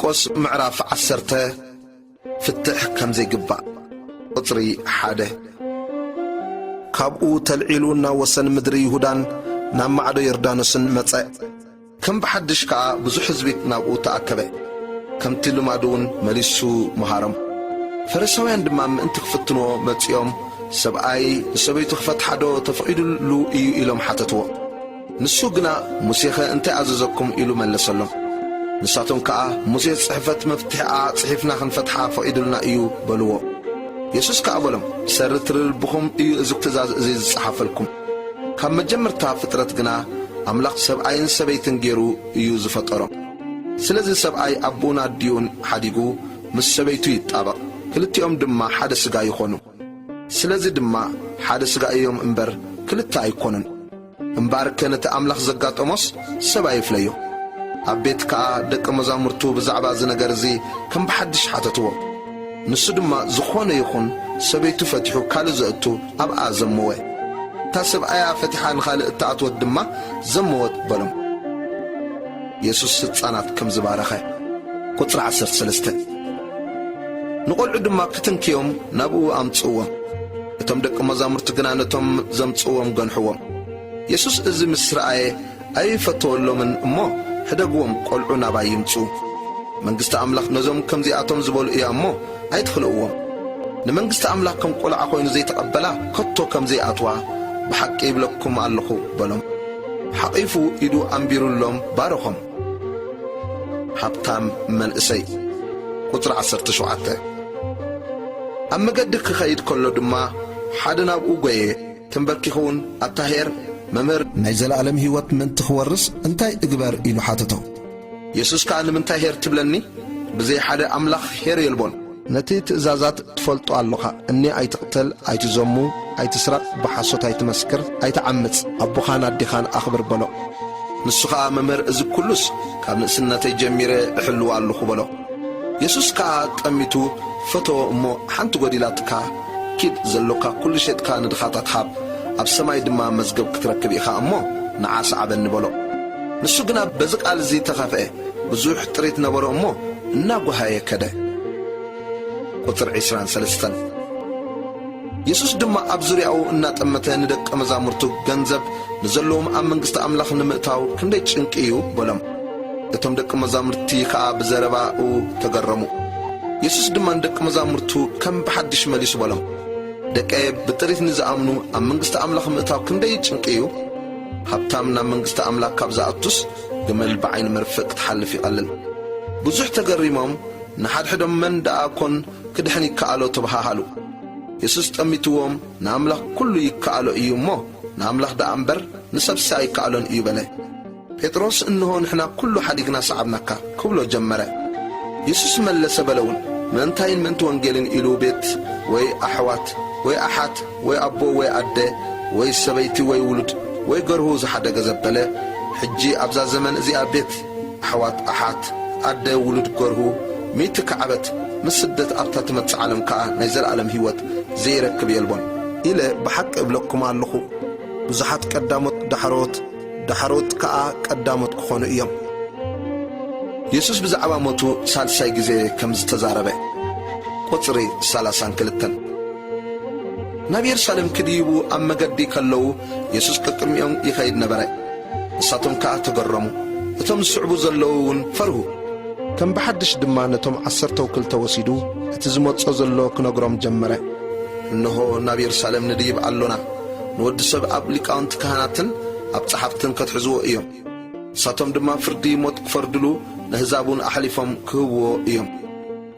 ማርቆስ ምዕራፍ ዓሰርተ። ፍትሕ ከም ዘይግባእ። ቁጽሪ ሓደ። ካብኡ ተልዒሉ ናብ ወሰን ምድሪ ይሁዳን ናብ ማዕዶ ዮርዳኖስን መጸ። ከም ብሓድሽ ከኣ ብዙሕ ህዝቢ ናብኡ ተኣከበ። ከምቲ ልማዱ እውን መሊሱ መሃሮም። ፈሪሳውያን ድማ ምእንቲ ክፍትንዎ መጺኦም፣ "ሰብኣይ ንሰበይቱ ክፈትሓ ዶ ተፈቒዱሉ እዩ?" ኢሎም ሓተትዎ። ንሱ ግና፣ "ሙሴኸ እንታይ ኣዘዘኩም?" ኢሉ መለሰሎም። ንሳቶም ከኣ፣ "ሙሴ ጽሕፈት መፍትሒኣ ጽሒፍና ክንፈትሓ ፈቒዱልና እዩ" በልዎ። የሱስ ከኣ በሎም፣ "ሰሪ ትሪ ልብኹም እዩ እዚ ትእዛዝ እዚ ዝጸሓፈልኩም። ካብ መጀመርታ ፍጥረት ግና ኣምላኽ ሰብኣይን ሰበይትን ገይሩ እዩ ዝፈጠሮም። ስለዚ ሰብኣይ ኣቦኡን ኣዲኡን ሓዲጉ ምስ ሰበይቱ ይጣበቕ፣ ክልቲኦም ድማ ሓደ ስጋ ይኾኑ። ስለዚ ድማ ሓደ ስጋ እዮም እምበር ክልተ ኣይኮኑን። እምበኣርከ ነቲ ኣምላኽ ዘጋጠሞስ ሰብ ኣይፍለዮ።" ኣብ ቤት ከኣ ደቀ መዛሙርቱ ብዛዕባ እዚ ነገር እዚ ከም ብሓድሽ ሓተትዎ። ንሱ ድማ፣ "ዝኾነ ይኹን ሰበይቱ ፈቲሑ ካልእ ዘእቱ ኣብኣ ዘመወ፣ እታ ሰብኣያ ፈቲሓ ንኻልእ እተኣትወት ድማ ዘመወት" በሎም። የሱስ ህጻናት ከም ዝባረኸ። ቁጽሪ ዓሰርተ ሰለስተ። ንቖልዑ ድማ ክትንክዮም ናብኡ ኣምጽእዎም። እቶም ደቂ መዛሙርቲ ግና ነቶም ዘምጽእዎም ገንሕዎም። የሱስ እዚ ምስ ረኣየ ኣይፈተወሎምን እሞ፣ "ሕደግዎም፣ ቆልዑ ናባይ ይምጹ። መንግስቲ ኣምላኽ ነዞም ከምዚኣቶም ዝበሉ እያ እሞ፣ ኣይትኽልእዎም። ንመንግስቲ ኣምላኽ ከም ቆልዓ ኮይኑ ዘይተቐበላ ከቶ ከም ዘይኣትዋ ብሓቂ ይብለኩም ኣለኹ" በሎም። ሓቒፉ ኢዱ ኣንቢሩሎም ባረኾም። ሃብታም መንእሰይ። ቁጽሪ ዓሰርተ ሸውዓተ። ኣብ መገዲ ክኸይድ ከሎ ድማ ሓደ ናብኡ ጐየ፣ ተንበርኪኹ እውን፣ "ኣታ ኄር፣ መምህር፣ ናይ ዘለኣለም ህይወት ምእንቲ ክወርስ እንታይ እግበር?" ኢሉ ሓተቶ። የሱስ ከኣ፣ "ንምንታይ ኄር ትብለኒ? ብዘይ ሓደ ኣምላኽ ኄር የልቦን። ነቲ ትእዛዛት ትፈልጦ ኣሎኻ፣ እኒ ኣይትቕተል፣ ኣይትዘሙ፣ ኣይትስረቕ፣ ብሓሶት ኣይትመስክር፣ ኣይትዓምጽ፣ ኣቦኻን ኣዴኻን ኣኽብር" በሎ። ንሱ ኸኣ፣ "መምህር፣ እዚ ኵሉስ ካብ ንእስነተይ ጀሚረ እሕልዎ ኣለኹ" በሎ። የሱስ ከኣ ጠሚቱ ፈተዎ እሞ፣ "ሓንቲ ጐዲላትካ፣ ኪድ፣ ዘሎካ ኵሉ ሼጥካ ንድኻታት ሃብ፣ ኣብ ሰማይ ድማ መዝገብ ክትረክብ ኢኻ እሞ፣ ንዓ ሰዓበኒ" በሎ። ንሱ ግና በዚ ቃል እዚ ተኻፍአ፣ ብዙሕ ጥሪት ነበሮ እሞ፣ እናጓሃየ ከደ። ቁጽሪ ዕስራን ሰለስተን። የሱስ ድማ ኣብ ዙርያኡ እናጠመተ ንደቀ መዛሙርቱ፣ "ገንዘብ ንዘለዎም ኣብ መንግስቲ ኣምላኽ ንምእታው ክንደይ ጭንቂ እዩ" በሎም። እቶም ደቀ መዛሙርቲ ከኣ ብዘረባኡ ተገረሙ። የሱስ ድማ ንደቀ መዛሙርቱ ከም ብሓድሽ መሊሱ በሎም፣ "ደቀየ፣ ብጥሪት ንዝኣምኑ ኣብ መንግስቲ ኣምላኽ ምእታው ክንደይ ጭንቂ እዩ! ሃብታም ናብ መንግስቲ ኣምላኽ ካብ ዝኣቱስ፣ ግመል ብዓይኒ መርፍእ ክትሓልፍ ይቐልል።" ብዙሕ ተገሪሞም፣ ንሓድሕዶም፣ "መን ደኣ ኰን ክድሕን ይከኣሎ?" ተበሃሃሉ። የሱስ ጠሚትዎም፣ "ንኣምላኽ ኵሉ ይከኣሎ እዩ እሞ፣ ንኣምላኽ ደኣ እምበር ንሰብሲ ኣይከኣሎን እዩ" በለ። ጴጥሮስ፣ "እንሆ፣ ንሕና ኵሉ ሓዲግና ሰዓብናካ" ክብሎ ጀመረ። የሱስ መለሰ በለ እውን፣ "ምእንታይን ምእንቲ ወንጌልን ኢሉ ቤት ወይ ኣሕዋት ወይ ኣሓት ወይ ኣቦ ወይ ኣደ ወይ ሰበይቲ ወይ ውሉድ ወይ ገርሁ ዝሓደገ ዘበለ፣ ሕጂ ኣብዛ ዘመን እዚኣ ቤት፣ ኣሕዋት፣ ኣሓት፣ ኣደ፣ ውሉድ፣ ገርሁ፣ ሚእቲ ካዕበት፣ ምስ ስደት ኣብታ ትመጽእ ዓለም ከኣ ናይ ዘለኣለም ህይወት ዘይረክብ የልቦን። ኢለ ብሓቂ እብለኩም ኣለኹ፣ ብዙሓት ቀዳሞት ዳሕሮት፣ ዳሕሮት ከኣ ቀዳሞት ክኾኑ እዮም።" የሱስ ብዛዕባ ሞቱ ሳልሳይ ግዜ ከም ዝተዛረበ። ቁጽሪ ሰላሳን ክልተን። ናብ የሩሳሌም ክድይቡ ኣብ መገዲ ከለዉ፣ የሱስ ቀቅድሚኦም ይኸይድ ነበረ። ንሳቶም ከኣ ተገረሙ። እቶም ዝስዕቡ ዘለዉ እውን ፈርሁ። ከም ብሓድሽ ድማ ነቶም ዓሰርተው ክልተ ወሲዱ፣ እቲ ዝመጾ ዘሎ ክነግሮም ጀመረ። "እንሆ፣ ናብ የሩሳሌም ንድይብ ኣሎና። ንወዲ ሰብ ኣብ ሊቃውንቲ ካህናትን ኣብ ጸሓፍትን ከትሕዝዎ እዮም። ንሳቶም ድማ ፍርዲ ሞት ክፈርድሉ፣ ነህዛብ እውን ኣሕሊፎም ክህብዎ እዮም።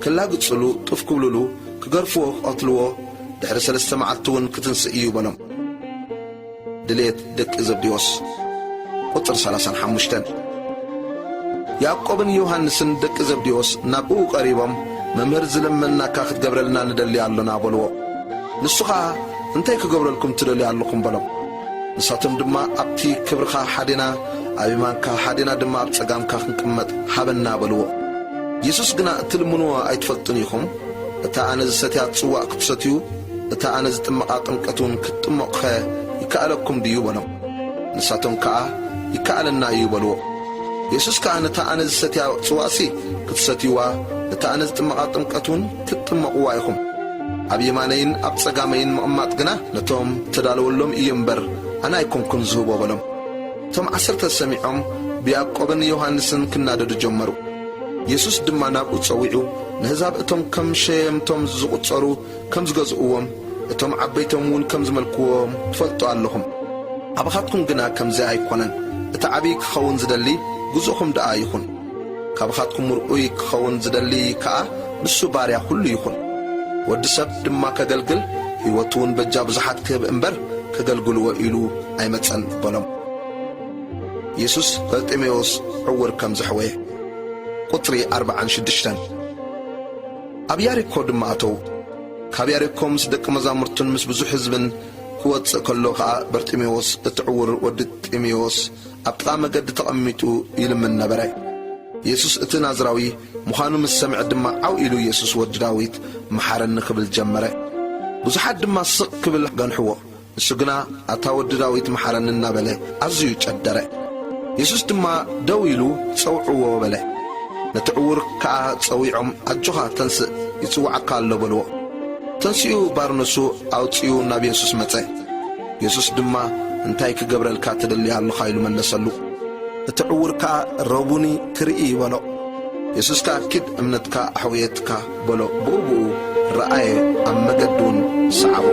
ክላግጽሉ፣ ጡፍ ክብልሉ፣ ክገርፍዎ፣ ክቐትልዎ፣ ድሕሪ ሰለስተ መዓልቲ እውን ክትንስእ እዩ" በሎም። ድሌት ደቂ ዘብዴዎስ። ቁጽሪ ሰላሳን ሓሙሽተን። ያዕቆብን ዮሃንስን ደቂ ዘብዴዎስ ናብኡ ቀሪቦም፣ "መምህር፣ ዝለመንናካ ክትገብረልና ንደሊ ኣሎና" በልዎ። ንሱ ኸኣ፣ "እንታይ ክገብረልኩም ትደልዩ ኣለኹም?" በሎም። ንሳቶም ድማ፣ "ኣብቲ ክብርኻ ሓዴና ኣብ የማንካ፣ ሓዴና ድማ ኣብ ጸጋምካ ክንቅመጥ ሃበና" በልዎ። የሱስ ግና፣ "እትልምንዎ ኣይትፈልጡን ኢኹም። እታ ኣነ ዝሰትያ ጽዋእ ክትሰትዩ፣ እታ ኣነ ዝጥመቓ ጥምቀት እውን ክትጥመቑኸ ይከኣለኩም ድዩ?" በሎም። ንሳቶም ከኣ፣ "ይከኣለና እዩ" በልዎ። የሱስ ከኣ፣ ነታ ኣነ ዝሰትያ ጽዋእሲ ክትሰትይዋ፣ ነታ ኣነ ዝጥመቓ ጥምቀት እውን ክትጥመቕዋ ኢኹም። ኣብ የማነይን ኣብ ጸጋመይን ምቕማጥ ግና ነቶም እተዳለወሎም እዩ እምበር፣ ኣነ ኣይኮንኩን ዝህቦ በሎም። እቶም ዓሰርተ ሰሚዖም ብያዕቆብን ዮሃንስን ክናደዱ ጀመሩ። የሱስ ድማ ናብኡ ጸዊዑ፣ ነህዛብ እቶም ከም ሸየምቶም ዝቑጸሩ ከም ዝገዝእዎም፣ እቶም ዓበይቶም እውን ከም ዝመልክዎም ትፈልጡ ኣለኹም። ኣባኻትኩም ግና ከምዚ ኣይኮነን። እቲ ዓብዪ ክኸውን ዝደሊ ግዙእኹም ደኣ ይኹን። ካብኻትኩም ርኡይ ክኸውን ዝደሊ ከኣ ንሱ ባርያ ኩሉ ይኹን። ወዲ ሰብ ድማ ከገልግል፣ ህይወቱ እውን በጃ ብዙሓት ክህብ እምበር፣ ከገልግልዎ ኢሉ ኣይመጸን በሎም። የሱስ በርጢሜዎስ ዕውር ከም ዘሕወየ። ቁጽሪ ኣርብዓን ሽዱሽተን። ኣብ ያሪኮ ድማ ኣተዉ። ካብ ያሪኮ ምስ ደቂ መዛሙርቱን ምስ ብዙሕ ህዝብን ክወጽእ ከሎ ኸኣ፣ በርጢሜዎስ እቲ ዕውር ወዲ ጢሜዎስ ኣብ ጥቓ መገዲ ተቐሚጡ ይልምን ነበረ። የሱስ እቲ ናዝራዊ ምዃኑ ምስ ሰምዐ ድማ፣ ዓው ኢሉ፣ "የሱስ ወዲ ዳዊት፣ መሓረኒ" ክብል ጀመረ። ብዙሓት ድማ ስቕ ክብል ገንሕዎ። ንሱ ግና፣ "ኣታ ወዲ ዳዊት፣ መሓረኒ" እናበለ ኣዝዩ ጨደረ። የሱስ ድማ፣ "ደው ኢሉ ጸውዕዎ" በለ። ነቲ ዕዉር ከኣ ጸዊዖም፣ "ኣጆኻ፣ ተንስእ፣ ይጽውዓካ ኣሎ" በልዎ። ተንሲኡ ባርነሱ ኣውጺኡ ናብ የሱስ መጸ። የሱስ ድማ፣ "እንታይ ክገብረልካ ትደሊ ኣሎኻ?" ኢሉ መለሰሉ። እቲ ዕዉር ከኣ፣ "ረቡኒ፣ ክርኢ" በሎ። የሱስ ከኣ፣ "ኪድ፣ እምነትካ ኣሕውየትካ" በሎ። ብኡ ብኡ ረኣየ፣ ኣብ መገዲ እውን ሰዓቦ።